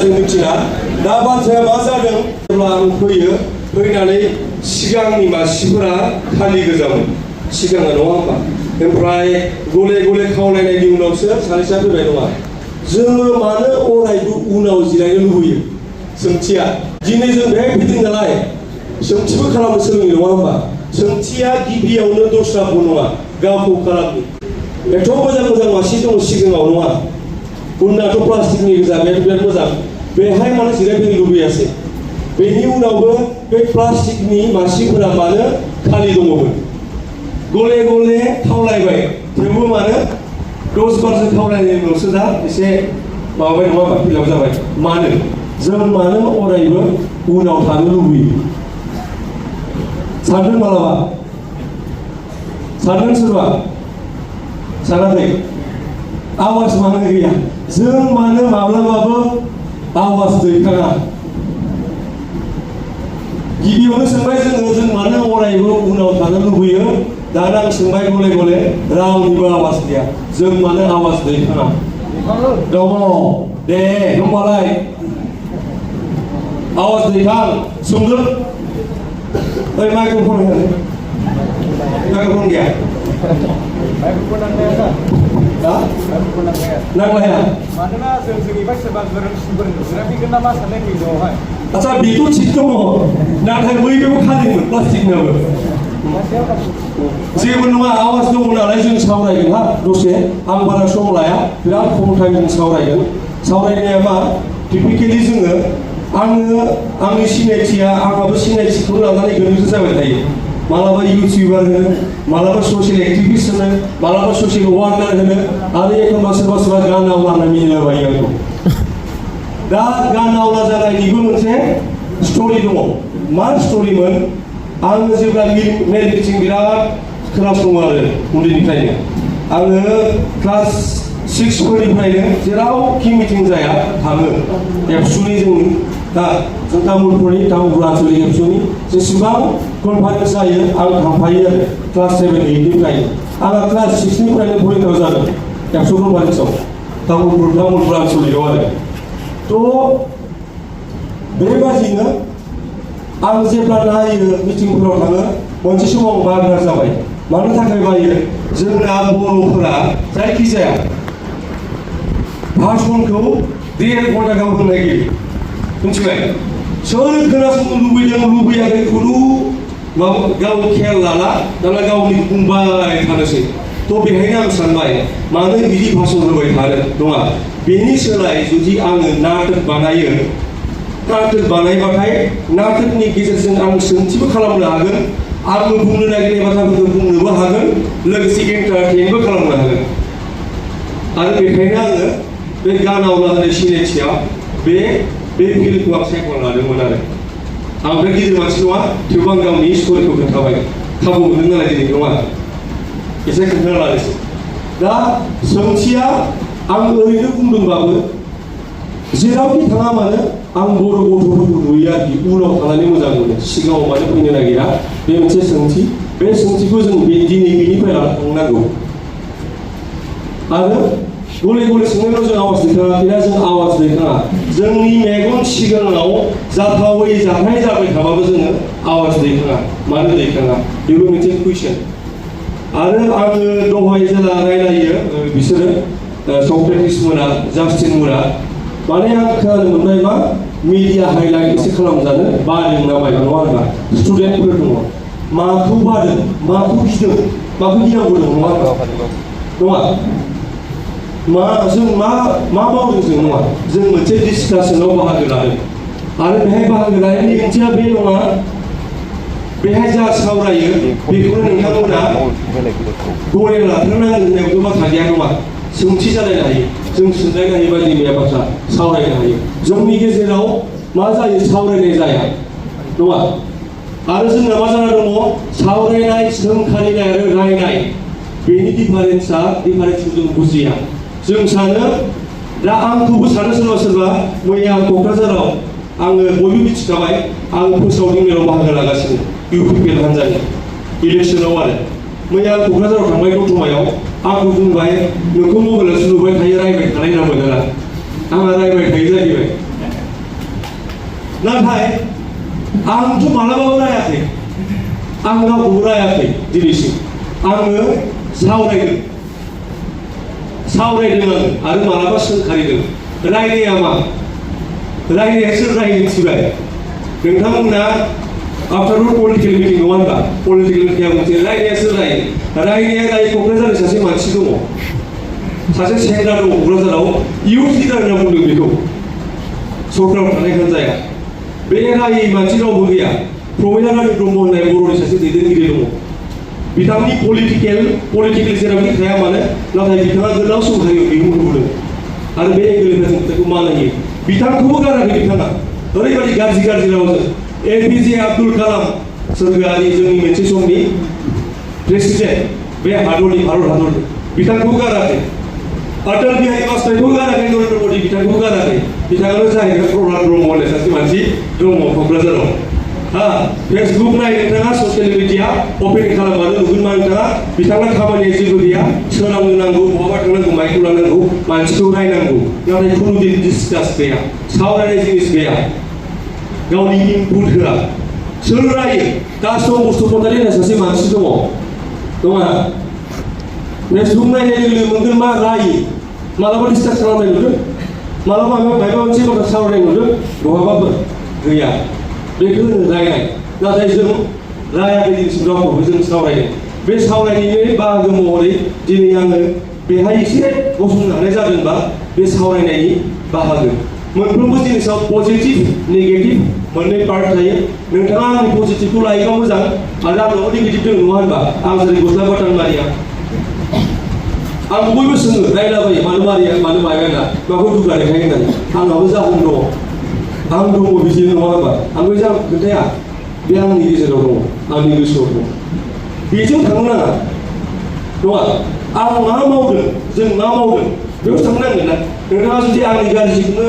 जों मिथिया दा बाथ्राया मा जादों जेब्ला आं फैयो फैनानै सिगांनि मानसिफोरा खालि गोजामोन सिगाङा नङा होमबा ओमफ्राय गले गले खावलायनायनि उनावसो सानैसोआ फैबाय नङा जोङो मानो अरायबो उनाव जिरायनो लुबैयो सोंथिया दिनै जों बेहाय फैदों नालाय सोंथिबो खालामनो सोलोङो नङा होमबा सोंथिया गिबियावनो दस्राखौ नङा गावखौ खालामनो एथ' मोजां मोजां मानसि दङ सिगाङाव नङा उनाथ' प्लास्टिकनि गोजा बेथ' बिराद मोजां बेहाय मानो जिरायफैनो लुबैयासै बेनि उनावबो बे प्लास्टिकनि मानसिफोरा मानो खालि दङमोन गले गले खावलायबाय थेवबो मानो 10 बारसो खावलायनायनि उनावसो दा एसे माबाबाय नङा होमबा फिलाप जाबाय मानो जों मानो अरायबो उनाव थानो लुबैयो सानदों मालाबा सानदों सोरबा सानाखै आवाज मानो गैया जों मानो माब्लाबाबो आवाज दैखाङा गिबियावनो सोंबाय जों मानो अरायबो उनाव थानो लुबैयो दाना आं सोंबाय गले गले रावनिबो आवाज गैया जों मानो आवाज दैखाङा दङ दे होमबालाय आवाज दैखां सोंदो ओइ माइक्र'फन होनो माइक्र'फन गैया नांलाया मानोना जोंनिफ्राय सोरबा गोरों सुबुंफोरा फैगोन नामा साननाय फैदों बेवहाय आच्छा बेथ' थिग दङ नाथाय बैबो खालिमोन प्लास्टिकनाबो जेबो नङा आवाज दङ नालाय जों सावरायगोन हा दसे आं बारा सम लाया बिराद खम टाइम जों सावरायगोन सावरायनाया मा टिपिकेलि जोङो आङो आंनि सिनायथिया आंहाबो सिनायथिखौ लानानै गोनो जाबाय थायो मालाबा इउटिउबार होनो मालाबा ससियेल एक्टिभिस्ट होनो मालाबा ससियेल वार्कार होनो आरो एखनबा सोरबा सोरबा गान आवला होनना मिनिलाबायो आंखौ दा गान आवला जानायनिबो मोनसे स्ट'रि दङ मा स्ट'रिमोन आङो जेब्ला मेल मिटिं बिराद खोनासङो आरो उन्दैनिफ्रायनो आङो क्लास 6 फोरनिफ्रायनो जेरावखि मिटिं जाया थाङो एबसुनि जोंनि दा जों तामुलपुरनि तामुलपुर आन्चलिक एबसुनि जेसेबां कनफारेन्स जायो आं थांफायो आरो क्लास 7, 8 निफ्रायनो आंहा क्लास 6 निफ्रायनो फरायनायाव जादों एबसु कनफारेन्सआव तामुलपुर आन्चलिकआव आरो थ' बेबादिनो आं जेब्ला नायो मिटिंफोराव थाङो मोनसे समाव बाग्रा जाबाय मानो थाखाय बायो जोंना बर'फोरा जायखिजाया भाषणखौ 1.5 घन्टा गाहाम होनो नागिरो मिथिबाय सोर खोनासंनो लुबैदों लुबैयाखै खुनु गाव खेल लाला दाना गावनि बुंबाय थानोसै थ' बेहायनो आं सानबाय मानो बिदि भाषण होबाय थानो नङा बेनि सोलाय जुदि आङो नाटक बानायो नाटक बानायबाथाय नाटकनि गेजेरजों आं सोंथिबो खालामनो हागोन आंबो बुंनो नागिरनाय बाथ्राफोरखौ बुंनोबो हागोन लोगोसे एन्टारटेनबो खालामनो हागोन आरो बेखायनो आङो बे गान आवला होनाय सिनायथिया बे फिल्डखौ आं सायख'ना लादोंमोन आरो आं बे गिदिर मानसि नङा थेवबो आं गावनि स्ट'रिखौ खोन्थाबाय खाबु मोनदों नालाय दिनै नङा एसे खोन्थाना लानोसै दा सोंथिया आं ओरैनो बुंदोंबाबो जेरावखि थाङा मानो आं बर' गथ'फोरखौ नुयो आरोखि उनाव थानानै मोजां मोनो सिगाङाव मानो फैनो नागिरा बे मोनसे सोंथि बे सोंथिखौ जों दिनै बेनिफ्राय लाना थांनांगौ आरो गले गले सोंनायाव जों आवाज दैखाङाखैना जों आवाज दैखाङा जोंनि मेगन सिगाङाव जाथावै जाथाय जाबाय थाबाबो जोङो आवाज दैखाङा मानो दैखाङा बेबो मोनसे कुइसन आरो आङो दहाय जेला रायलायो बिसोरो सक्रेटिस मोना जास्टिन मोना माने आं खोनानो मोनबाय मा मिडिया हाइलाइट एसे खालामजानो बादों ना बायबा नङा होनबा स्टुडेन्टफोर दङ माखौ बादों माखौ गिदों माखौ गिनांगौ दं नङा नङा जों मा मावदों जों नङा जों मोनसे डिसकासनाव बाहागो लादों आरो बेहाय बाहागो लानायनि ओंथिया बे नङा बेहाय जा सावरायो बेखौनो नोंथांमोना गनायना लाथारनांगोन होननायावबो बाथ्रा गैया नङा सोंथि जालायनो हायो जों सोंलायनो हायो बायदि मैया बाथ्रा सावरायनो हायो जोंनि गेजेराव मा जायो सावरायनाय जाया नङा आरो जोंना मा जाना दङ सावरायनाय सोंखारिनाय आरो रायनाय बेनि डिफारेन्सखौ जों बुजिया जों सानो दा आंखौबो सानो सोरबा सोरबा मैया क'क्राझाराव आङो बयबो मिथिखाबाय आं फोसावदिं मेलाव बाहागो लागासिनो इउपिपिएल हान्जानि इलेक्सनाव आरो मैया आं क'क्राझाराव थांबाय दतमायाव आंखौ बुंबाय नोंखौ मबाइलावसो नुबाय थायो रायबाय थानाय होनना मोनदों आंहा रायबाय थायो जाहैबाय नाथाय आंथ' मालाबाबो रायाखै आं रावखौबो रायाखै दिनैसिम आङो सावरायदों आङो आरो मालाबा सोंखारिदों रायनाया मा रायनाया सोर रायो मिथिबाय नोंथांमोना आफ्टार अल पलिटिकेल मिटिं नङा होनबा पलिटिकेल मिटिंआ मोनसे रायनाया सोर रायनाया क'क्राझारनि सासे मानसि दङ सासे सेंग्रा दङ क'क्राझाराव इउथ लिडार होनना बुंदों बेखौ सरकाराव थानाय हान्जाया बे रायै मानसि रावबो गैया प्रमिला रानी ब्रह्म होननाय बर'नि सासे दैदेनगिरि दङ बिथांनि पलिटिकेल जेरावखि थाया मानो नाथाय बिथाङा गोलाव समहारियाव बिमुं होबोदों आरो बे एंगेलनिफ्राय जों बिथांखौ मान होयो बिथांखौबो गाराखै बिथाङा ओरैबायदि गाज्रि रावजों एपिजे आब्दुल कालाम सोरगोआरि जोंनि मोनसे समनि प्रेसिडेन्ट बे हादरनि भारत हादरनि बिथांखौबो गाराखै अटल बिहारी वाजपेयीखौ गाराखै नरेन्द्र मोदी बिथांखौबो गाराखै बिथाङानो जाहैबाय प्रहलाद ब्रह्म होननाय सासे मानसि दङ क'क्राझाराव फेसबुक नाय नोंथाङा ससियेल मिडिया अपेन खालामबानो नुगोन मा नोंथाङा बिथांना खामानिया जेबो गैया सोरांनो नांगौ बहाबा थांनांगौ माइखौ लानांगौ मानसिखौ रायनांगौ नाथाय खुनु दिन डिसकास गैया सावरायनाय जिनिस गैया गावनि इनपुट होआ सोर रायो कासम बसुमतारी होननाय सासे मानसि दङ नङा फेसबुक नायनाय लोगो मोनगोन मा रायो मालाबा डिसकास खालामनाय नुदों मालाबा माबा मोनसे बाथ्रा सावरायनाय नुदों बहाबाबो गैया बेखौ होनो रायनाय नाथाय जों रायाखै दिनैसिम रावखौबो जों सावरायदों बे सावरायनायनि बाहागो महरै दिनै आङो बेहाय एसे गसंनो हानाय जादोंबा बे सावरायनायनि बाहागो मोनफ्रोमबो जिनिसाव पजिटिभ नेगेटिभ मोननै पार्ट थायो नोंथाङा आंनि पजिटिभखौ लायोबा मोजां आरो आंनाव नेगेटिभ दं नङा होनबा आं जेरै गस्ला बाटान मारिया आं बयबो सोङो रायलाबायो मानो मारिया मानो माया होनना माखौ दुगा देखायो होननानै आंनावबो जाहोन दङ आं दङ बिदि नङा होनबा आं बे खोथाया बे आंनि गेजेराव दङ आंनि गोसोआव दङ बेजों थांनो नाङा नङा आं मा मावदों जों मा मावदों बेयाव थांनांगोन ना नोंथाङा जुदि आंनि गाज्रिखौनो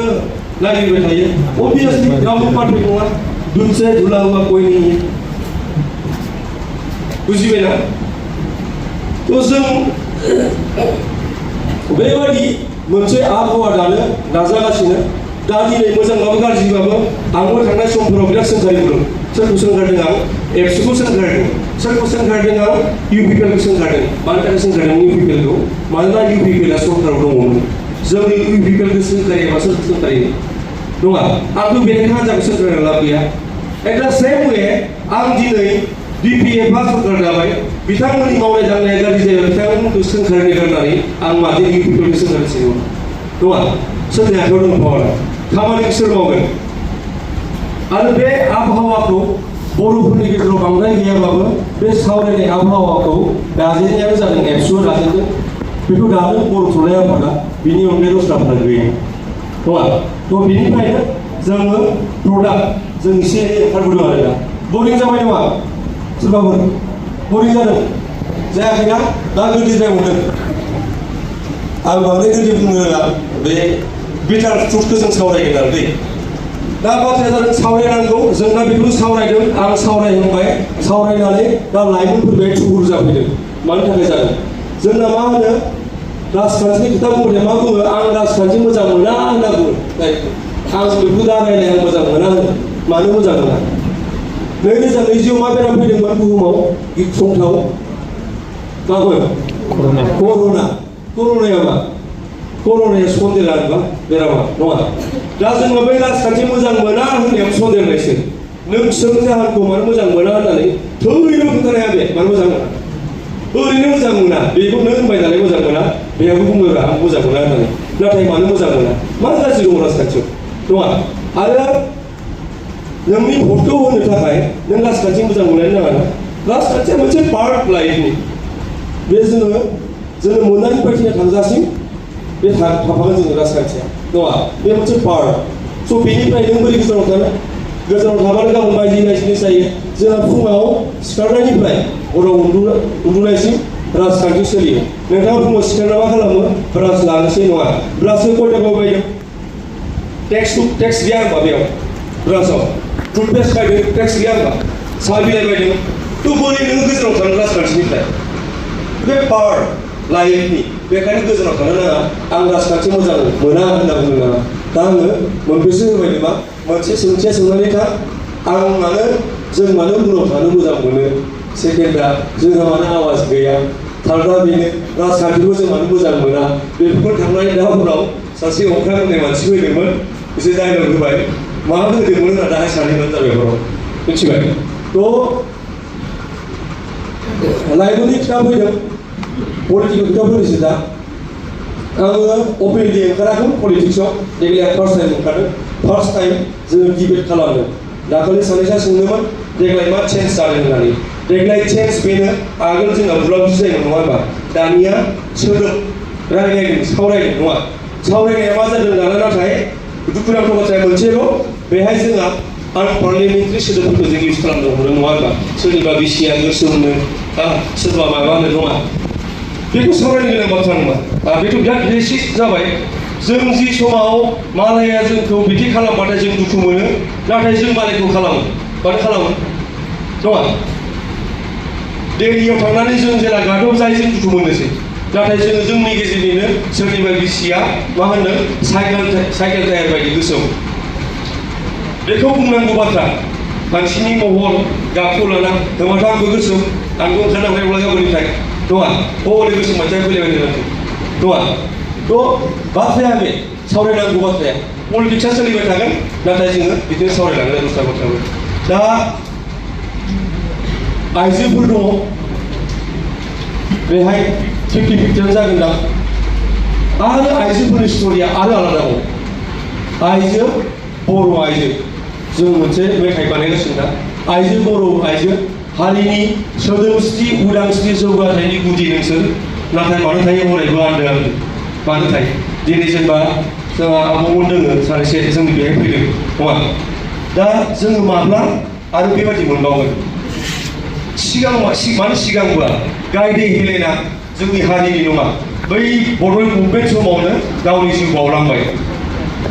नागिरबाय थायो अबभियासलि रावबो पारफेक्ट नङा दुनसे धुला हुआ कोई नहीं है बुजिबायना तो जों बेबायदि मोनसे आबहावा दानो नाजागासिनो दा दिनै मोजांबाबो गाज्रिबाबो आंबो थांनाय समफोराव बिराद सोंखारिबोदों सोरखौ सोंखारदों आं एबसुखौ सोंखारदों सोरखौ सोंखारदों आं इउपिपिएलखौ सोंखारदों मानि थाखाय सोंखारदों इउपिपिएलखौ मानोना इउपिपिएलआ सरकाराव दङमोन जोंनि इउपिपिएलखौ सोंखारियाबा सोरखौ सोंखारिनो नङा आंथ' बेरेखा हान्जाखौ सोंखारनो लाब गैया एट दा सेम वे आं दिनै डिपिएफआ सरकार जाबाय बिथांमोननि मावनाय दांनाया गाज्रि जायोबा बिथांमोनखौ सोंखारनो गारनानै आं माथो इउपिपिएलखौ सोंखारनोसै नङा सोरनि आखायाव दं पावारा खामानिखौ सोर मावगोन आरो बे आबहावाखौ बर'फोरनि गेजेराव बांद्राय गैयाब्लाबो बे सावरायनाय आबहावाखौ दाजेननायानो जादों एबसुआ दाजेनदों बेखौ दानो बर' थुनलाइ आफादा बिनि अनगायै दस्राफोरा गैया नङा थ' बिनिफ्रायनो जोङो प्रडाक्ट जों एसे ओंखारबोदों आरो दा बरिं जाबाय नामा सोरबाफोर बरिं जादों जायाखैना दा गोदैद्राय मोनदों आं बांद्राय गोदै बुंनो रोङा बे बिटार ट्रुथखौ जों सावरायगोन आरो दै दा बाथ्राया जादों सावरायनांगौ जों दा बेखौ सावरायदों आं सावरायहांबाय सावरायनानै दा लाइमोनफोर बे थुबुर जाफैदों मानि थाखाय जादों जोंना मा होनो राजखान्थिनि खोथा बुंबाथाय मा बुङो आं राजखान्थि मोजां मोना होनना बुङो आं बेखौ दा रायलाय आं मोजां मोना होनो मानो मोजां मोना 2020आव मा बेराम फैदोंमोन बुहुमाव गिख्रंथाव मामोन कर'नाया मा कर'नाया सन्देरा होनबा बेरामा नङा दा जोङो बै राजखान्थि मोजां मोना होननायाव सन्देरनायसो नों सों जाहोनखौ मानो मोजां मोना होननानै थोरैनो खोन्थानो हाया बे मानो मोजां मोना ओरैनो मोजां मोना बेखौ नों होनबाय नालाय मोजां मोना बेयावबो बुङोब्रा आं मोजां मोना होननानै नाथाय मानो मोजां मोना मा गाज्रि दङ राजखान्थियाव नङा आरो नोंनि भटखौ होनो थाखाय नों राजखान्थि मोजां मोननाय नाङा ना राजखान्थिया मोनसे पार्ट लाइफनि बे जोङो मोननायनि पार्टिया थांजासिम बे थाफागोन जोङो राजखान्थिया नङा बे मोनसे पार्ट स' बेनिफ्राय नों बोरै गोजानाव थानो गोजानाव थाबानो गाबोन बायदि जिनिस जायो जोंहा फुङाव सिखारनायनिफ्राय हराव उन्दुनायसिम राजखान्थि सोलियो नोंथाङा फुङाव सिखारना मा खालामो ब्रास लानोसै नङा ब्रासखौ खयथायाव बायदों टेक्स गैया होनबा बेयाव ब्रासआव टुथपेस्ट बायदों टेक्स गैया होनबा साहा बिलाइ बायदों थ' बोरै नोङो गोजानाव थानो राजखान्थिनिफ्राय बे पार्ट लाइफनि बेखायनो गोजानाव थानो नाङा आं राजखान्थि मोजां मोना होनना बुंनो नाङा दा आङो मोनबेसे होबाय नामा मोनसे सोंथिया सोंनानै था जों मानो उनाव थानो मोजां मोनो सेकेन्डआ जोंहा मानो आवाज गैया थार्डआ बेनो राजखान्थिखौ जों मानो मोजां मोना बेफोरखौ थांनानै दा उनाव सासे अख्रां होननाय मानसि फैदोंमोन एसे डायलग होबाय मा होदोंमोन होनना दाहाय सानैमोन जाबाय हराव मिथिबाय थ' लाइब्रेरि खिथाब फैदों पलिटिकल खिथाब फैनोसै दा आङो अपेनलि ओंखाराखै पलिटिक्सआव देग्लाय फार्स्ट टाइम ओंखारदों फार्स्ट टाइम जोङो डिबेट खालामदों दाखालि सानैसा सोंदोंमोन देग्लाय मा चेन्ज जादों होननानै देग्लाय चेन्ज बेनो आगोल जोंना बुलाबुसि जायोमोन नङा होनबा दानिया सोदोब रायज्लायदों सावरायदों नङा सावरायनाया मा जादों दाना नाथाय दुखुनांथाव बाथ्राया मोनसेल' बेहाय जोंहा आनपार्लियामेन्टारि सोदोबफोरखौ जों इउज खालामनो हमदों नङा होनबा सोरनिबा बिसिया गोसोमनो सोरबा माबानो नङा बेखौ सावरायनो गोनां बाथ्रा नङा बेथ' बिराद रेसिस्ट जाबाय जों जि समाव मालाया जोंखौ बिदि खालामबाथाय जों दुखु मोनो नाथाय जों मालायखौ खालामो मानो खालामो नङा दिल्लीयाव थांनानै जों जेला गादब जायो जों दुखु मोननोसै नाथाय जोङो जोंनि गेजेरनिनो सोरनिबा बिसिया मा होनो साइकेल टायार बायदि गोसोम बेखौ बुंनांगौ बाथ्रा मानसिनि महर गाबखौ लाना होनबाथ' आंबो गोसोम आंबो ओंखारनांबाय अब्ला गाबोननिफ्राय नङा हनै गोसोम मानसिया फैलायबाय नङा थ' बाथ्राया बे सावरायनांगौ बाथ्राया पलिटिक्सआ सोलिबाय थागोन नाथाय जोङो बिदिनो सावरायलांगोन दस्रा बाथ्राबो दा आइजोफोर दङ बेहाय 50-50 जागोन दा आरो आइजोफोरनि स्ट'रिया आरो आलादा दङ आइजो बर' आइजो जों मोनसे मेथाइ बानायगासिनो दा आइजो बर' आइजो हारिनि सोदोमस्रि उदांस्रि जौगाथायनि गुदि नोंसोर नाथाय मानो थायो अरायबो आन्दो आन्दो मानो थायो दिनै जेनेबा जोंहा आब'मोन दोङो सानैसे जोंनि बेहाय फैदों नङा दा जोङो माब्ला आरो बेबायदि मोनबावगोन मानो सिगांबोआ गायदे हेलेना जोंनि हारिनि नङा बै बड'लेण्ड मुभमेन्ट समावनो गावनि जिउ बावलांबाय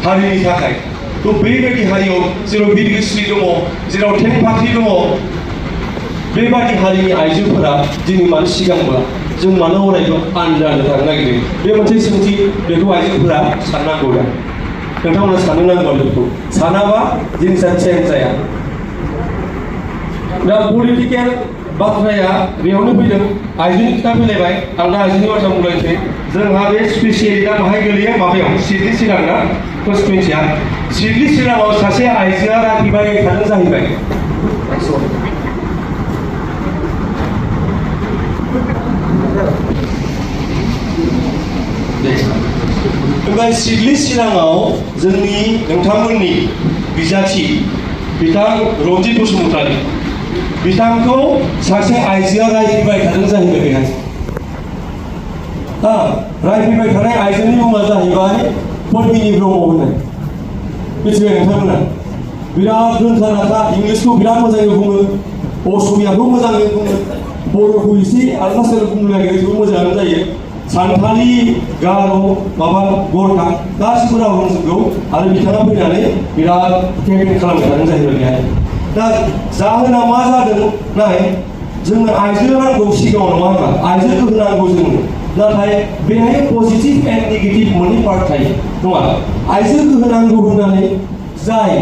हारिनि थाखाय थ' बेबायदि हारियाव जेराव बिरगोस्रि दङ जेराव थेंफाख्रि दङ बेबादि हारिनि आइजोफोरा दिनै मानो सिगांबोआ जों मानो अरायबो आन्दो आन्दो थानो नागिरदों बे मोनसे सोंथि बेखौ आइजोफोरा साननांगौ दा नोंथांमोना साननो नांगौ बेखौ सानाबा जिनिसा चेन्ज जाया दा पलिटिकेल बाथ्राया बेयावनो फैदों आइजोनि खोथा फैलायबाय आं दा आइजोनि बाथ्रा बुंलायनोसै जोंहा बे स्पेसियेलि दा बाहाय गोलैयो माबायाव सिडली चिरां ना कनस्टिटुवेन्सिया सिडली चिराङाव सासे आइजोआ राखिबाय थादों जाहैबाय ओमफ्राय सिडली चिराङाव जोंनि नोंथांमोननि बिजाथि बिथां रन्जित बसुमतारी बिथांखौ सासे आइजोआ रायफैबाय थादों जाहैबाय बेहाय रायफैबाय थानाय आइजोनि मुङा जाहैबाय पद्मिनी ब्रह्म होननाय मिथिबाय नोंथांमोना बिराद रोंखा राखा इंलिसखौ बिराद मोजाङै बुङो असमियाखौ मोजाङै बुङो बर'खौ एसे आलदा सोलो बुंनो नागिरो थेवबो मोजाङानो जायो सानथालि गार' माबा गरखा गासिबो राव रोंजोबगौ आरो बिथाङा फैनानै बिराद केम्पेइन खालामबाय थादों जाहैबाय बेहाय दा जाहोना मा जादों नाय जोंनो आइजो नांगौ सिगाङाव नङा होनबा आइजो गोहो नांगौ जोंनो नाथाय बेहाय पजिटिभ एन्ड नेगेटिभ मोननै पार्ट थायो नङा आइजो गोहो नांगौ होननानै जाय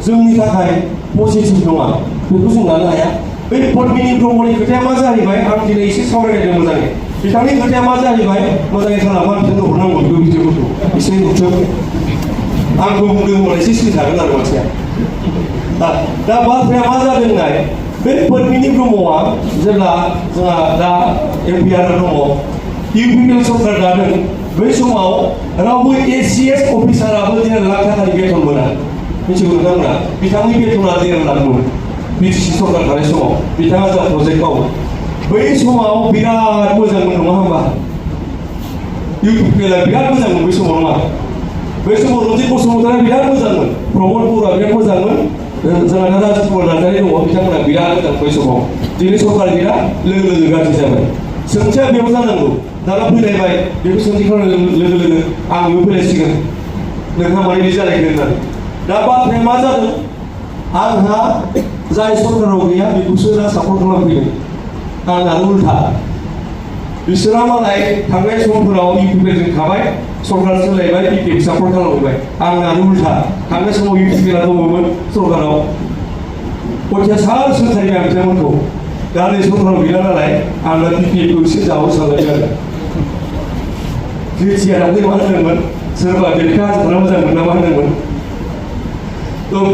जोंनि थाखाय पजिटिभ नङा बेखौ जों लानो हाया बे पद्मिनी ब्रह्मनि खोथाया मा जाहैबाय आं दिनै एसे सावरायनायदों मोजाङै बिथांनि खोथाया मा जाहैबाय मोजाङै खालामबा बिथांनो हरनांगौ बेखौ भिडिअफोरखौ एसे नुथों आंबो बुंदों होनबा एसे सिन्थागोन आरो मानसिया दा बाथ्राया मा जादों नाय बे पद्मिनी ब्रह्मआ जेब्ला जोंहा दा एमपिआर दङ इउपिपिएल सरकार दादों बै समाव रावबो एसिएस अफिसाराबो 1.5 लाख थाखानि बेथन मोना मिथिगौ नोंथांमोना बिथांनि बेथना 1.5 लाख मोनो बिटिसि सरकार थानाय समाव बिथाङा जा प्रजेक्ट मावो बै समाव बिराद मोजांमोन नङा होनबा इउपिपिएलआ बिराद मोजांमोन बै समाव नङा बै समाव रन्जित बसुमतारी बिराद मोजांमोन प्रमद बर'आ बिराद मोजांमोन जोंहा दा राजिब कुमार नार्जारी दङ बिथांमोना बिराद मोजां बै समाव दिनै सरकार गैया लोगो लोगो गाज्रि जाबाय सोंथिया बेयाव जानांगौ दाना फैलायबाय बेखौ सोंथि खालामनाय लोगो लोगो आं बेयाव फैलायसिगोन नोंहा मानो बिदि जालायखो होननानै दा बाथ्राया मा जादों आंहा जाय सरकाराव गैया बेखौसो दा सापर्ट खालामफैदों आं आरो उल्था बिसोरहा मालाय थांनाय समफोराव इउपिपिएलजों थाबाय सरकार सोलायबाय बिपिएफ सापर्ट खालामबाय आंनानो उल्था थांनाय समाव इउपिपिएलआ दङमोन सरकाराव अत्याचार सोरखारि बिथांमोनखौ दा नै सरकाराव गैला नालाय आंना बिपिएफखौ एसे जाहो सानलायबाय आरो क्रिटिया दाख्लै मा होनदोंमोन सोरबा बेरेखा हाजोफ्रा मोजां मोनना मा होनदोंमोन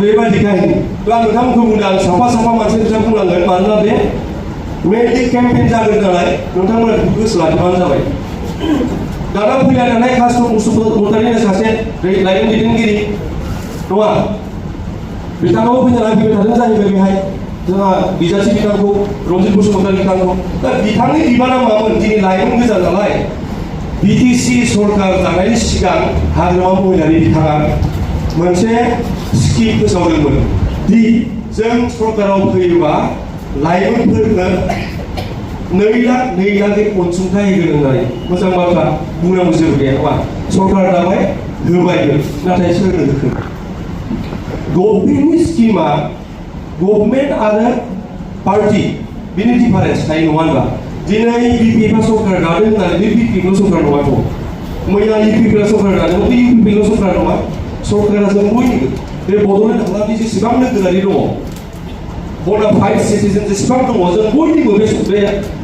बेबायदि काहिनी आं नोंथांमोनखौ बुंदों आं साफा साफा मानसि खोथा बुंनांगोन मानोना बे मेनलि केम्पेइन जागोन नालाय नोंथांमोना गोसो लाखिबानो जाबाय दाना फैना थानाय कास्टम बसुमतारिनि सासे लाइमोन दैदेनगिरि नङा बिथाङाबो फैनानै फैबाय थादों जाहैबाय बेहाय जोंहा बिजाथि बिथांखौ रन्जित बसुमतारि बिथांखौ दा बिथांनि बिबाना मामोन दिनै लाइमोन गोजा नालाय बिटिसि सरकार जानायनि सिगां हाग्रामा महिलारि बिथाङा मोनसे स्किम फोसावदोंमोन दि जों सरकाराव फैयोबा लाइमोनफोरनो 2 लाखनि अनसुंथाइ होगोन होननानै मोजां बाथ्रा बुंनांगौ जेबो गैया नङा सरकारा दाबाय होबायबो नाथाय सोरनो होखो गभर्नमेन्टनि स्किमा गभर्नमेन्ट आरो पार्टि बेनि डिफारेन्स थायो नङा होनबा दिनै बिपिएफआ सरकार दादों होननानै बे बिपिएफल' सरकार नङाथ' मैया इउपिपिएलआ सरकार दादों बे इउपिपिएलल' सरकार नङा सरकारा जों बयनिबो बे बड'लेण्ड हालामनि जेसेबां नोगोरारि दङ बनाफाइड सिटिजेन जेसेबां दङ जों बयनिबो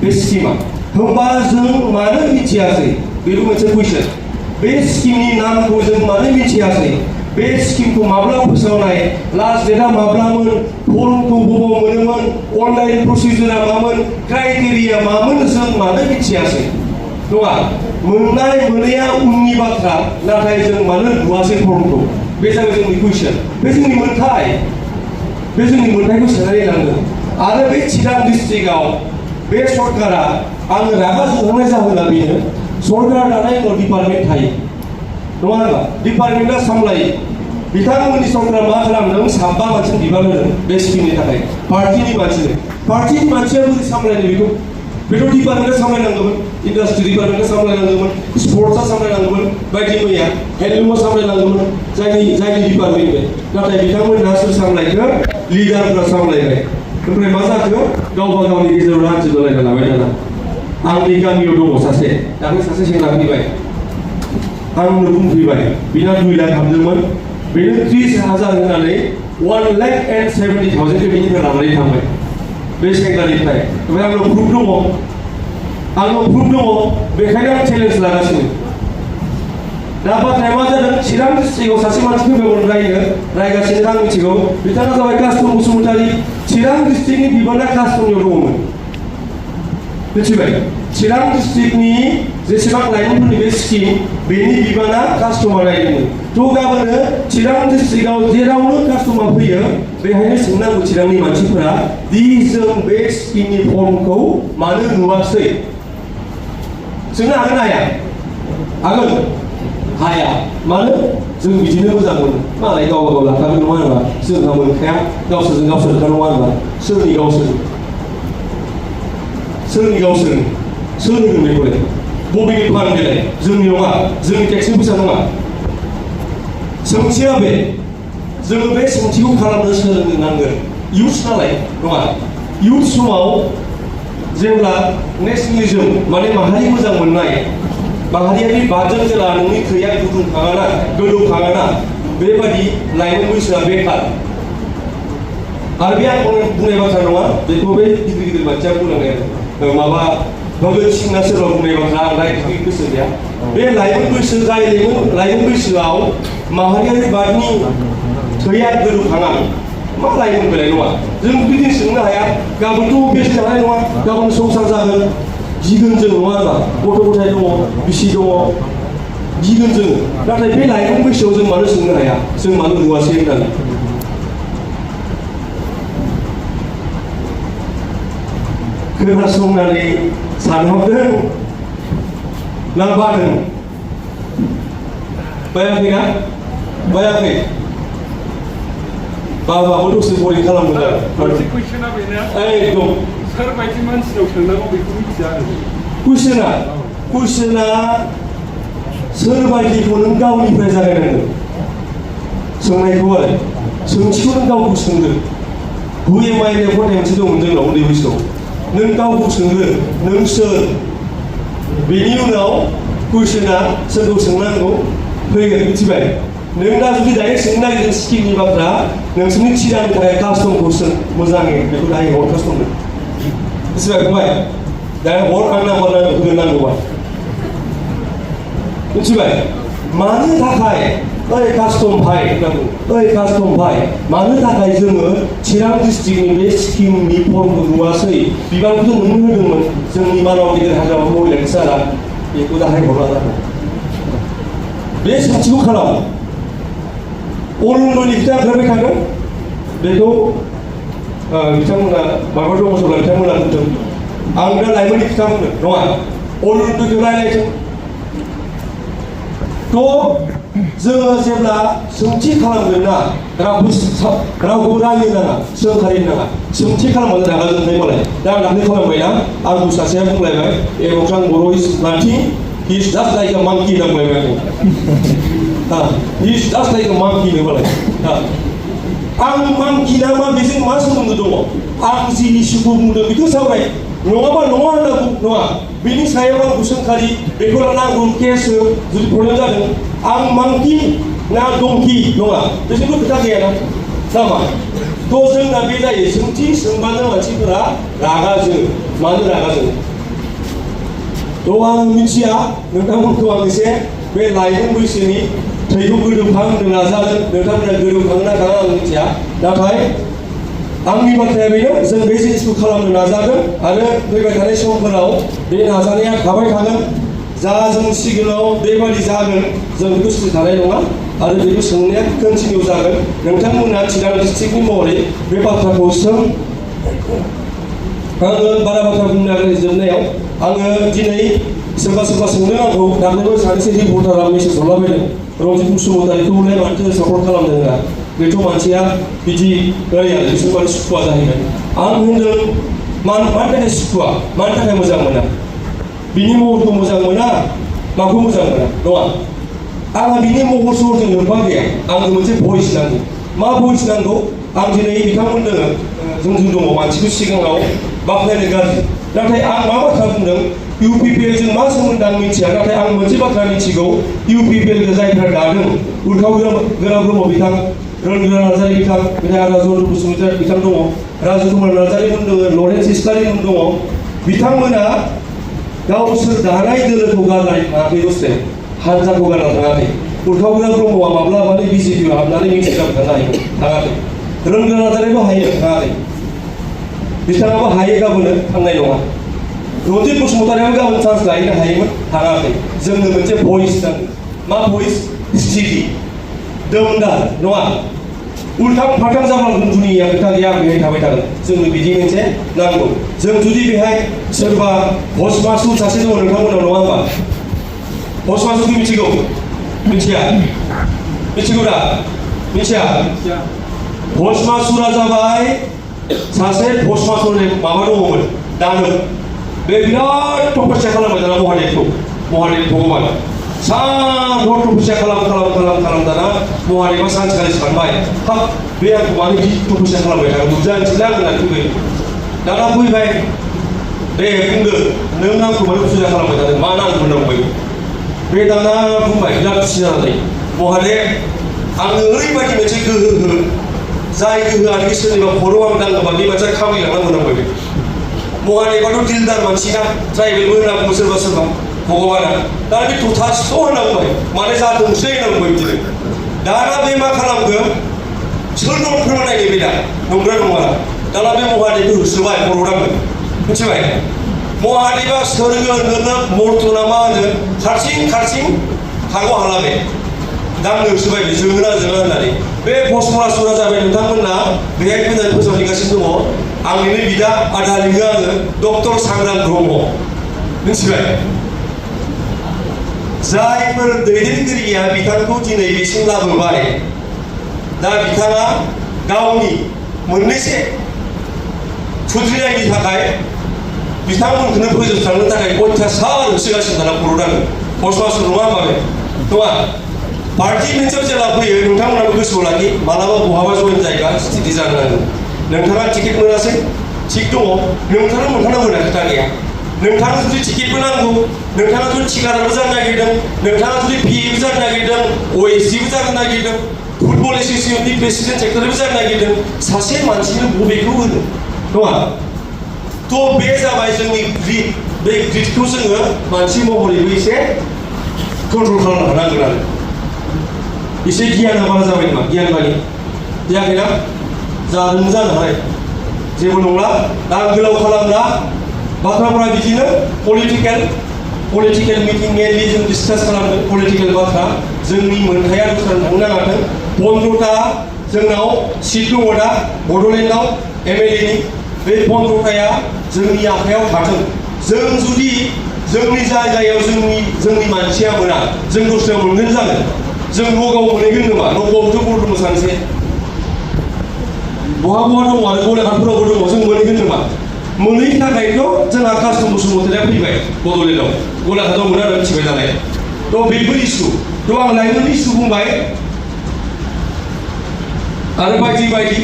बे स्किमा होमबा जों मानो मिथियासै बेबो मोनसे कुइसन बे स्किमनि नामखौ जों मानो मिथियासै बे स्किमखौ माब्ला फोसावनाय लास्ट डेटआ माब्लामोन फर्मखौ बबाव मोनोमोन अनलाइन प्रसिजारा मामोन क्राइटेरिया मामोन जों मानो मिथियासै नङा मोननाय मोनैया उननि बाथ्रा नाथाय जों मानो नुवासै फर्मखौ बे जाबाय जोंनि कुइसन बे जोंनि मोन्थायखौ सोनानै लांदों आरो बे चिरां डिस्ट्रिक्टआव बे सरकारा आङो रागा जोंनाय जाहोना बेनो सरकार दानाय उनाव डिपार्टमेन्ट थायो नङा होनबा डिपार्टमेन्टआ सामलायो बिथांमोननि सरकारा मा खालामदों 3 मानसिनि बिबान होदों बे स्किमनि थाखाय पार्टिनि मानसिया बोरै सामलायनो बेथ' डिपार्टमेन्टआ सामलायनांगौमोन इन्डास्ट्रि डिपार्टमेन्टआ सामलायनांगौमोन स्पर्ट्सआ सामलायनांगौमन बायदि मैया हेन्डलुमा सामलायनांगौमोन जायनि डिपार्टमेन्ट नाथाय बिथांमोनहा सोर सामलायखो लिडारफ्रा सामलायबाय ओमफ्राय मा जाखो गावबा गावनि गेजेराव रानजोलायना लाबाय दाना आंनि गामियाव दङ सासे दाख्लै सासे सेंग्रा फैबाय आंनो बुंफैबाय बिना 2 लाख हाबदोंमोन बेनो 30,000 होनानै 1,70,000 बेनिफ्राय लानानै थांबाय बे सेंग्रानिफ्राय ओमफ्राय आंनाव प्रुफ दङ बेखायनो आं चेलेन्ज लागासिनो दा बाथ्राया मा जादों चिरां डिस्ट्रिक्टआव सासे मानसि फैबाय रायगासिनो आं मिथिगौ बिथाङा जाबाय कास्टम बसुमतारि चिरां डिस्ट्रिक्टनि बिबाना कास्टमनियाव दङमोन मिथिबाय चिरां डिस्ट्रिक्टनि जेसेबां लाइमोनफोरनि बे स्किम बेनि बिबाना कास्टमा रायदोंमोन थ' गाबोनो चिरां डिस्ट्रिक्टआव जेरावनो कास्टमा फैयो बेहायनो सोंनांगौ चिरांनि मानसिफोरा दि जों बे स्किमनि फर्मखौ मानो नुवासै सोंनो हागोन ना हाया हाया मानो जों बिदिनो मोजां मोनो मालाय गावबा गाव लाखागोन नङा होनबा जोंहा मोनखाया गावसोरजों गावसोर नङा होनबा सोरनि गावसोर सोर होगोन बेखौलाय बबेनि फान बेलाय जोंनि नङा जोंनि टेक्सनि फैसा नङा सोंथिया बे जोङो बे सोंथिखौ खालामनो सोलोंनो नांगोन इयुथ नालाय नङा इयुथ समाव जेब्ला नेसनेलिज्म माने माहारि मोजां मोननाय माहारियारि बादजों जेला नोंनि थैया गोदौखाङाना बेबायदि लाइमोन बैसोआ बेखार आरो बे आं बुंनाय बाथ्रा नङा बेखौ बे गिदिर मानसिया बुंलांनाय माबा भगत सिंहआ सोरबा बुंनाय बाथ्रा आं रायज्लायनो गोसो गैया बे लाइमोन बैसोआव माहारियारि बादनि थैया गोदौखाङा मा लाइमोन बेलाय नङा जों बिदि सोंनो हाया गाबोनथ' बेस्ट जानाय नङा गाबोन संसार जागोन गिगोन जों नङा होनबा गथ' गथाय दङ बिसि दङ गिगोन जोङो नाथाय बे लाइमोन बैसोआव जों मानो सोंनो हाया जों मानो नुवासै होननानै खोनासंनानै सानहरदों ना बादों बायाखै बाबाबो दसे बरिं खालामदों आरो कुइसना बेनो एकदम सोरबायदि मानसिनाव सोंनांगौ बेखौ मिथिया आरो कुइसना सोरबायदिखौ नों गावनिफ्राय जागायनांगोन सोंनायखौ आरो सोंथिखौ नों गावखौ सोंदो हु एम आइ होननाय खन्थाइ मोनसे दंमोन जोंनाव उन्दै बैसोआव नों गावखौ सोंग्रो नों सोर बेनि उनाव कुइसना सोरखौ सोंनांगौ फैगोन मिथिबाय नों दा जुदि डाइरेक्ट सोंनो नागिरदों स्किमनि बाथ्रा नोंसोरनि थिरानि थाखाय कास्टमखौ सों मोजाङै बेखौ दायो हर कास्टमनो मिथिबाय फंबाय दा हर आं नाम्बार होगोन नांगौबा मिथिबाय मानो थाखाय ओइ कास्टम भाइ होननांगौ ओइ कास्टम भाइ मानो थाखाय जोङो चिरां डिस्ट्रिक्टनि बे स्किमनि फर्मखौ नुवासै बिबानखौथ' नोंनो होदोंमोन जोंनि मानाव गिदिर हाग्रामा महिला सारा बेखौ दाहाय हरला जागोन बे सोंथिखौ खालाम अरुण'दयनि खोथा ओंखारबाय थागोन बेखौ बिथांमोना माबा दङ सोरबा बिथांमोना बुंदों आं दा लाइमोननि खोथा बुंदों नङा अरुण'दयखौ रायज्लायथों थ' जोङो जेब्ला सोंथि खालामगोन ना रावखौ रायनो नाङा सोंखारि नाङा सोंथि खालामबानो रागा जोंनाय मालाय दा आं दाख्लै खालामबायना आंखौ सासेया बुंलायबाय एवखां बर' इज नाथिं हि इज जास्ट लाइक आ मांकि होनबाय आंखौ हि इज जास्ट लाइक आ मांकि होनबालाय आं मांकि ना मा बेजों मा सोमोन्दो दङ आं जि इस्युखौ बुंदों बेखौ सावराय नङाबा नङा होनना नङा बेनि सायाव आंखौ सोंखारि बेखौ लाना आंखौ केस जुदि प्रब्लेम जादों आं मांकि ना दंकि नङा बेजोंबो खोथा गैयाना नामा थ' जोंना बे जायो सोंथि सोंबानो मानसिफोरा रागा जोङो मानो रागा जोङो थ' आं मिथिया नोंथांमोनखौ आं एसे बे लाइमोन बैसोनि थैखौ गोदौखां होनो नाजागोन नोंथांमोना गोदौखांना थाङा आं मिथिया नाथाय आंनि बाथ्राया बेनो जों बे जिनिसखौ खालामनो नाजागोन आरो फैबाय थानाय समफोराव बे नाजानाया थाबाय थागोन जा जों सिगाङाव बेबादि जागोन जों बेखौ सुथि थानाय नङा आरो बेखौ सोंनाया कन्टिनिउ जागोन नोंथांमोना चिरां डिस्ट्रिक्टनि महरै बे बाथ्राखौ सों आङो बारा बाथ्रा बुंनो नागिरै जोबनायाव आङो दिनै सोरबा सोंनो आंखौ दाख्लैबो सानैसो रिपर्टारा मेसेज हरलाबायदों रन्जित बसुमतारीखौलाय माथो सापर्ट खालामदों होनना बेथ' मानसिया बिदि ओरै आरो बिसोर माने सुखुवा जाहैबाय आं होनदों मानि थाखाय सुखुवा मानि थाखाय मोजां मोना बिनि महरखौ मोजां मोना माखौ मोजां मोना नङा आंहा बिनि महर सहरजों लोब्बा गैया आंनो मोनसे भइस नांगौ मा भइस नांगौ आं दिनै बिथांमोननो जों दङ मानसिखौ सिगाङाव बाख्नायनो गाज्रि नाथाय आं मा बाथ्रा बुंदों UPPL जों मा सोमोन्दो आं मिथिया नाथाय आं मोनसे बाथ्रा मिथिगौ UPPL जायफ्रा दादों उल्थाव गोरा ब्रह्म बिथां रनगोरा नार्जारी बिथां बिथां राजवन्त बसुमतारी बिथां दङ राजु कुमार नार्जारीमोन दङ लरेन्स इस्लारिमोन दङ बिथांमोना गावसोर दानाय दोलोखौ गारनानै थाङाखै दसे हान्जाखौ गारना थाङाखै उल्थाव गोरा ब्रह्मआ माब्लाबानो BJPआव हाबनानै मिथिं जाबाय थाङाखै रनगोरा नार्जारीबो हायो थाङाखै बिथाङाबो हायो गाबोनो थांनाय नङा रन्जित बसुमतारीआबो गाबोन चान्स लाहैनो हायोमोन थाङाखै जोंनो मोनसे भइस नांगौ मा भइस स्टिडि दमदार नङा उल्थां फाल्थां जाब्ला दुनिया खोथा गैया बेहाय थाबाय थागोन जोंनो बिदि मोनसे नांगौ जों जुदि बेहाय सोरबा भस मासुर सासे दङ नोंथांमोनाव नङा होमबा भस मासुरखौ मिथिगौ मिथिया मिथिगौ दा मिथिया भस मासुरा जाबाय सासे भस मासुरनि माबा दङमोन दानोम बे बिराद तपस्या खालामबाय दाना महादेव भगबान सान हर तपस्या खालाम दाना महादेवा सानसेखालि सानबाय हाब बे आंखौ मानो बिदि तपस्या खालामबाय थागोन बुजानोसैलाय आं होननानै फैबाय दाना फैबाय दे बुंदो नों आंखौ मानो फुजा खालामबाय थादों मा नांगौ होननांबाय बे दाना बुंबाय बिराद खुसि जानानै महादेव आङो ओरैबायदि मोनसे गोहो हो जाय गोहोआनो सोरनिबा खर' आं दाङोबा बे मानसिया खामायलांना होनांबाय महादेवाथ' दिलदार मानसि ना ट्राइबेलबो होनना बुङो सोरबा भगबाना दा बे थथास्थ' होनना बुंबाय माने जाथोंसै होनना बुंबाय बिदिनो दाना बे मा खालामखो सोरनाव फोरमायनाय बे दा नंगौना नङा दाना बे महादेवखौ होसोबाय खर' दांनो मिथिबाय महादेवा सोरगो नोंनो मर्तना मा होनो खारसिं हागौ हालाबे दांनो होसोबाय बे जोङोना होननानै बे भस्मासुरा जाबाय नोंथांमोनना बेहाय फैनानै फोसावहैगासिनो दङ आंनिनो बिदा आदा लिङो आङो डक्टर सांग्रां ब्रह्म मिथिबाय जायफोर दैदेनगिरिया बिथांखौ दिनै बेसिम लाबोबाय दा बिथाङा गावनि मोननैसो खुद्रिनायनि थाखाय बिथांमोनखौनो फोजोबस्रांनो थाखाय अयथासार होसोगासिनो दाना खर' दाङो भस्मासुर नङा होमबा बे नङा पार्टि मोनसेयाव जेला फैयो नोंथांमोनाबो गोसोआव लाखि मालाबा बहाबा जइन जायोबा स्थिति जानो नांगौ नोंथाङा टिकेट मोनासै थिग दङ नोंथाङा मोनथारनांगौ होनना खोथा गैया नोंथाङा जुदि टिकेटबो नांगौ, नोंथाङा जुदि थिकादारबो जानो नागिरदों, नोंथाङा जुदि पिएबो जानो नागिरदों, ओएसडिबो जानो नागिरदों, फुटबल एसोसिएशननि प्रेसिडेन्ट सेक्रेटारिबो जानो नागिरदों, सासे मानसिनो बबेखौ होनो नङा? थ' बे जाबाय जोंनि ग्रिड। बे ग्रिडखौ जोङो मानसि महरैबो एसे कन्ट्रल खालामनो हानांगोन आरो एसे गियाना बारा जाबाय नामा? गियान बानि जायाखैना? जादों जानो हानाय जेबो नंला। दा आं गोलाव खालामला, बाथ्राफ्रा बिदिनो पलिटिकेल मिटिं मेनलि जों डिसकास खालामदों पलिटिकेल बाथ्रा। जोंनि मोनथाया दस्रानो थांनो नाङाथों। 15टा जोंनाव सिट दङ दा बड'लेण्डआव एमएलएनि। बे 15टाया जोंनि आखायाव थाथों। जों जुदि जोंनि जायगायाव जोंनि मानसिया मोना, जों दस्रायाव मोनगोन जागोन। जों नगाव मोनहैगोन नामा? नगावबोथ' बर' दङ सानसे, बहा दङ आरो गलाघाटफोरावबो दङ। जों मोनहैगोन नामा? मोनैनि थाखायथ' जोंहा कास्टम बसुमतारिया फैबाय बड'लेण्डआव, गलाघाटआव मोना होनना मिथिबाय नालाय। थ' बेबो इसु। थ' आं लाइमोननि इसु बुंबाय आरो बायदि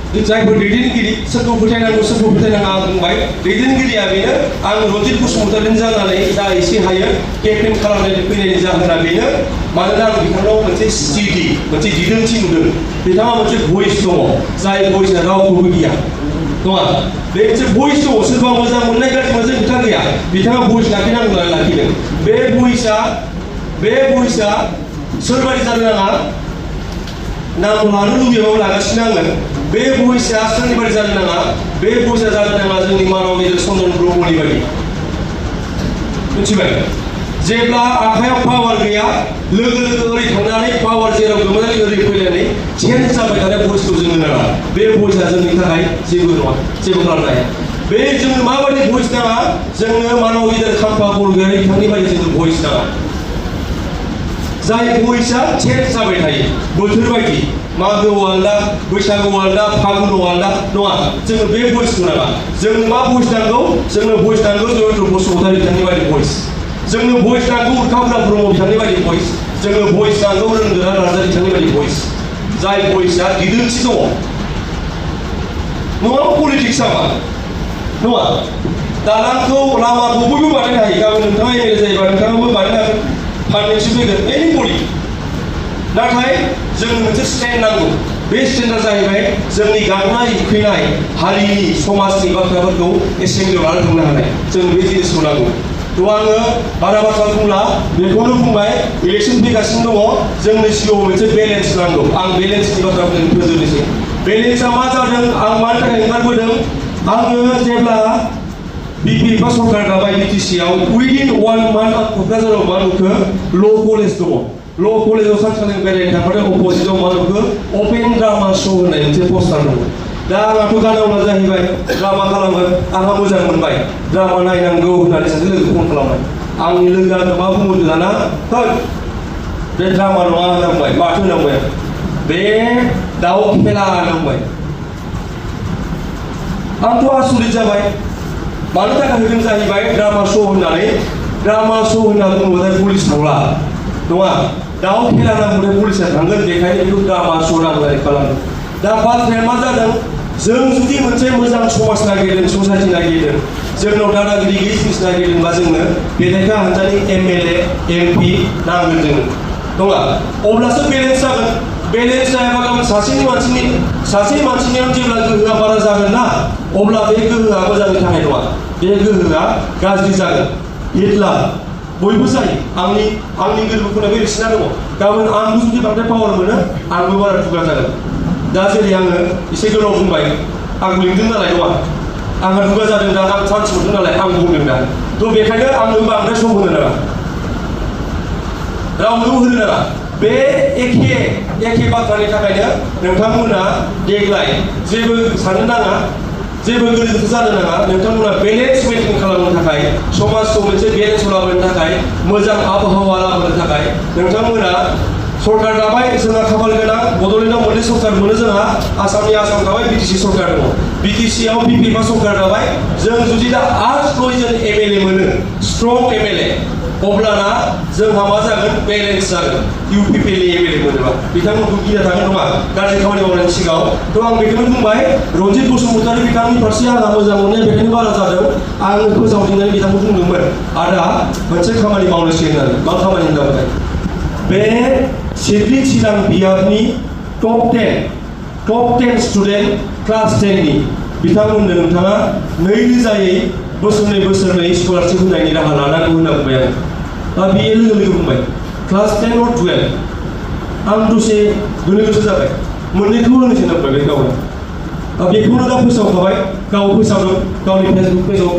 जायफोर दैदेनगिरि सोरखौ फोथायनांगौ सोरखौ फोथायनाङा आं बुंबाय। दैदेनगिरिया बेनो, आं रन्जित बसुमतारिनि जानानै जा एसे हायो केम्पेइन खालामनानै फैनायनि जाहोना बेनो, मानोना आं बिथांनाव मोनसे स्टिडि मोनसे दिदोमथि नुदों। बिथाङा मोनसे भइस दङ, जाय भइसआ रावखौबो गिया नङा। बे मोनसे भइस दङ, सोरबा मोजां मोननाय गाज्रि मोननाय खोथा गैया। बिथाङा भइस लाखिनांगौ नालाय लाखिदों। बे भइसआ सोरबादि जानो नाङा, नाम लानो लुबैबाबो लागासिनो आङो। बे भइसआ सोरनिबादि जानो नाङा, बे भइसआ जानो नाङा जोंनि मानव मेजर चन्द्रन ब्रह्मनि बायदि। मिथिबाय? जेब्ला आखायाव पावार गैया, लोगो ओरै थांनानै पावार जेराव गोमानानै ओरै फैनानै चेन्ज जाबाय थानाय भइसखौ जोंनो नाङा। बे भइसआ जोंनि थाखाय जेबो नङा, जेबो खालामनो हाया। बे जोंनो माबायदि भइस नाङा, जोंनो मानव मेजर खाम्फा बरगयारि बिथांनि बायदि जोंनो भइस नाङा। जाय भइसआ चेन्ज जाबाय थायो बोथोर बायदि। मागोआव आलदा, बैसागुआव आलदा, फागुनाव आलदा नङा। जोंनो बे भइसखौ नाङा। जोंनो मा भइस नांगौ? जोंनो भइस नांगौ जयेन्द्र बसुमतारि बिथांनि बायदि भइस। जोंनो भइस नांगौ उल्खाफोरा ब्रह्म बिथांनि बायदि भइस। जोंनो भइस नांगौ रोंगोरा नार्जारि बिथांनि बायदि भइस। जाय भइसआ दिदोमथि दङ। नङा पलिटिक्स मा नङा। दालांखौ लामाखौ बयबो बानायनो हायो। गाबोन नोंथाङा एमएलए जायोबा नोंथाङाबो बानायनो हागोन, फाइनेन्सि फैगोन एनिबडि। नाथाय जोंनो मोनसे स्टेन्ड नांगौ। बे स्टेन्डआ जाहैबाय जोंनि गांनाय उखैनाय हारिनि समाजनि बाथ्राफोरखौ एसेम्बलियाव लानानै थांनो हानाय। जों बे जिनिसखौ नांगौ। थ' आङो बारा बाथ्रा बुंला, बेखौनो बुंबाय। इलेक्सन फैगासिनो दङ, जोंनि सिगाङाव मोनसे बेलेन्स नांगौ। आं बेलेन्सनि बाथ्राखौ फोजोबनोसै। बेलेन्सआ मा जादों, आं मानि थाखाय ओंखारबोदों? आङो जेब्ला बिपिएफआ सरकार दाबाय बिटिसिआव, उइदिन 1 मान्थ क'क्राझाराव मा नुखो? ल' कलेज दङ। ल' कलेजाव सानसेखालि बेरायनो थांबाथाय अपोजिटआव मा नुखो? अपेन ड्रामा श' होननाय मोनसे पस्टार दङ। दा आंहाथ' गानावना जाहैबाय, ड्रामा खालामगोन। आंहा मोजां मोनबाय, ड्रामा नायनांगौ होननानै सासे लोगोखौ फन खालामबाय। आंनि लोगोआ मा बुंहरदों दाना, बे ड्रामा नङा होननांबाय। माथो होनांबाय? बे दाउ खेला होननांबाय। आंथ' आसरित जाबाय। मानि थाखाय होदों जाहैबाय ड्रामा श' होननानै। ड्रामा श' होनना बुङोबाथाय पुलिस थांला नङा। दाउ खेला नांगौथाय पुलिसा थांगोन, बेखायनो बेखौ ड्रामा श' नांलाय खालामदों। दा बाथ्राया मा जादों? जों जुदि मोनसे मोजां समाज नागिरदों, ससाइटि नागिरदों, जोंनाव दादागिरि गैयि जिनिस नागिरदोंबा जोंनो बेरेखा हान्जानि एमएलए एमपि नांगोन जोंनो नङा। अब्लासो बेलेन्स जागोन। बेलेन्स जायाबा गाबोन सासे मानसिनियाव जेब्ला गोहोआ बारा जागोन ना, अब्ला बे गोहोआ मोजांनि थाखाय नङा, बे गोहोआ गाज्रि जागोन। हिटलार बयबो जायो। आंनि गोरबोखौनो बे रिसिना दङ। गाबोन आंबो जुदि बांद्राय पावार मोनो, आंबो बारा दुगा जागोन। दा जेरै आङो एसे गोलाव बुंबाय, आं लिंदों नालाय नङा, आंहा दुगा जादों दा, आं चान्स मोनदों नालाय आं बुंदों दा। थ' बेखायनो आंनो बांद्राय सम होनो नाङा, रावनोबो होनो नाङा। बे एखे बाथ्रानि थाखायनो नोंथांमोना देग्लाय जेबो साननो नाङा, जेबो गोरोन्थि जानो नाङा। नोंथांमोना बेलेन्स मेइनटेन खालामनो थाखाय, समाजखौ मोनसे बेलेन्सआव लाबोनो थाखाय, मोजां आबहावा लाबोनो थाखाय नोंथांमोना सरकार दाबाय। जोंहा खाफाल गोनां, बड'लेण्डआव मोननै सरकार मोनो जोंहा। आसाम थाबाय, बिटिसि सरकार दङ। बिटिसिआव बिपिएफआ सरकार दाबाय। जों जुदि दा 8 जन एमएलए मोनो, स्ट्रं एमएलए, अब्लाना जोंहा मा जागोन बेलेन्स जागोन UPPL एमएलए मोनोबा बिथांमोनखौ गिना थागोन नङा गाज्रि खामानि मावनायनि सिगाङाव थ' आं बेखौनो बुंबाय रन्जित बसुमतारी बिथांनि फारसे आंहा मोजां मोननाया बेखायनो बारा जादों आङो फोसावदिंनानै बिथांखौ बुंदोंमोन आदा मोनसे खामानि मावनोसै होननानै मा खामानि होनदों बे सिडली चिरां बियाबनि टप 10 स्टुडेन्ट क्लास 10 नि बिथांमोननो नोंथाङा 2,000यै बोसोरनै स्कलारशिप होनायनि राहा लानांगौ होनना बुंबाय आं दा बियो लोगो बुंबाय क्लास 10 और 12 आं दसे गोनो गोथो जाबाय मोननैखौबो होनोसै होनना बुंबाय बे गावनो बेखौनो दा फोसावखाबाय गाव फोसावदों गावनि फेसबुक पेजाव